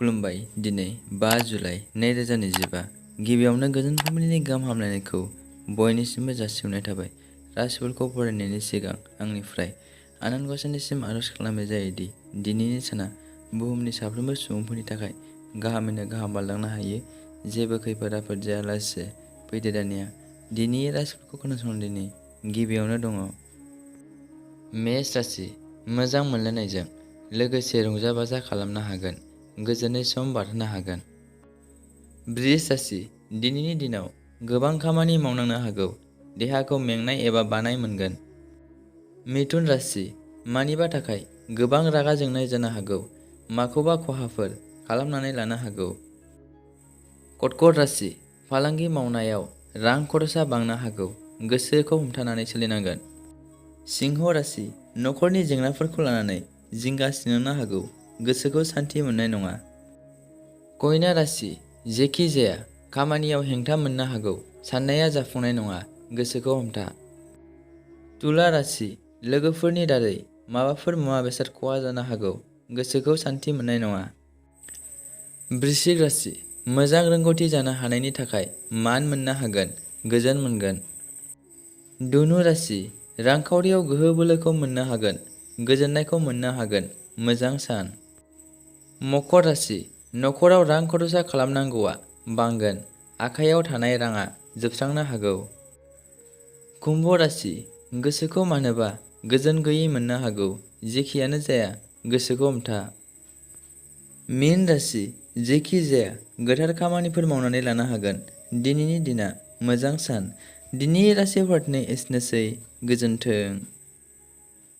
खुलुमबाय। दिनै 5 जुलाइ 2025 गिबियावनो गोजोन फुंबिलिनि गाहाम हामलायनायखौ बयनिसिमबो जासिहरनाय थाबाय। राशिफोरखौ फरायनायनि सिगां आंनिफ्राय आनान गसाइनिसिम आरज खालामनाय जायोदि दिनैनि साना बुहुमनि साफ्रोमबो सुबुंफोरनि थाखाय गाहामैनो गाहाम बारलांनो हायो। जेबो खैफोद आफोद जायालासे फैदो दानिया दिनैनि राशिफोरखौ खोनासंदिनि। गिबियावनो दङ मेष राशि। मोजां मोनलायनायजों लोगोसे रंजा बाजा खालामनो हागोन। गोजोनै सम बारहोनो हागोन। बृष राशि। दिनैनि दिनाव गोबां खामानि मावनांनो हागौ। देहाखौ मेंनाय एबा बानाय मोनगोन। मिथुन राशि। मानिबा थाखाय गोबां रागा जोंनाय जानो हागौ। माखौबा खहाफोर खालामनानै लानो हागौ। कर्कट राशि। फालांगि मावनायाव रां खरसा बांनो हागौ। गोसोखौ हमथानानै सोलिनांगोन। सिंह राशि। नखरनि जेंनाफोरखौ लानानै जिंगा सिनो हागौ। गोसोखौ सान्थि मोननाय नङा। कन्या राशि। जेखि जाया खामानियाव हेंथा मोननो हागौ। साननाया जाफुंनाय नङा। गोसोखौ हमथा। तुला राशि। लोगोफोरनि दारै माबाफोर मुवा बेसाद खहा जानो हागौ। गोसोखौ सान्थि मोननाय नङा। वृश्चिक राशि। मोजां रोंगौथि जानो हानायनि थाखाय मान मोननो हागोन। गोजोन मोनगोन। धनु राशि। रांखावरियाव गोहो बोलोखौ मोननो हागोन। गोजोननायखौ मोननो हागोन। मोजां सान। मकर राशि। नखराव रां खरसा खालामनांगौआ बांगोन। आखाइयाव थानाय राङा जोबस्रांनो हागौ। कुम्भ राशि। गोसोखौ मानोबा गोजोन गैयै मोननो हागौ। जेखियानो जाया गोसोखौ हमथा। मीन राशि। जेखि जाया गोथार खामानिफोर मावनानै लानो हागोन। दिनैनि दिना मोजां सान। दिनैनि राशिफोरनि एसेनोसै। गोजोन्थों।